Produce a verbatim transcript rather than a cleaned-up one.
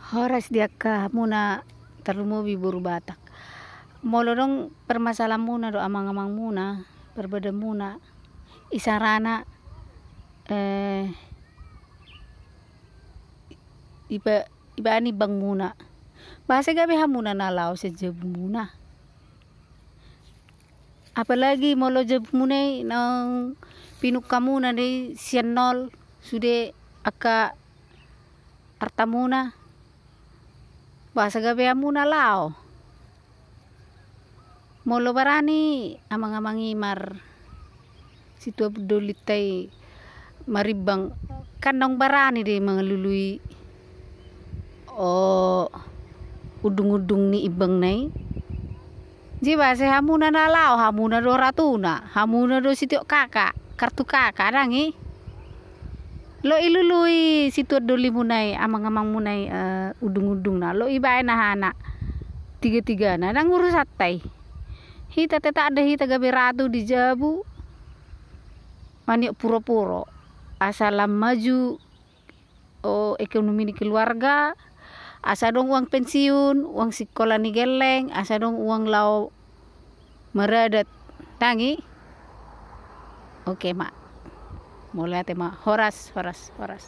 Horas di angka hamuna, tarlumobi boru Batak. Molo adong permasalahanmuna dohot amang-amangmuna, parbadaanmuna, isarana, eh, iba-, ibana ibangmuna. Boasa gabe hamuna na laho sian jabumuna. Apalagi molo jabumuna i naung pinungkamuna do i sian nol sude angka artamuna. Boasa gabe hamuna laho. Molo barani amang-amang i mar-, situan dolinta i marimbang, kan naung barani do i mangalului, o, undung-undung ni imbangna i. Jadi boasa hamuna na laho, hamuna do ratuna, hamuna do sitiop kaka, kartu kaka, ndang i? Loas ilului situan dolimuna i, amang-amangmuna i, eh, undung-undungna, loas ibaen aha na tiga-tigana, ndang urusanta i. Hita tetap do hita gabe ratu di jabu, maniop puro-puro. Asa lam maju, o, ekonomi ni keluarga, asa adong uang pensiun, uang sikola ni gelleng, asa adong uang laho maradat, ndang i? Oke ma. Mauliate ma. Horas, horas, horas.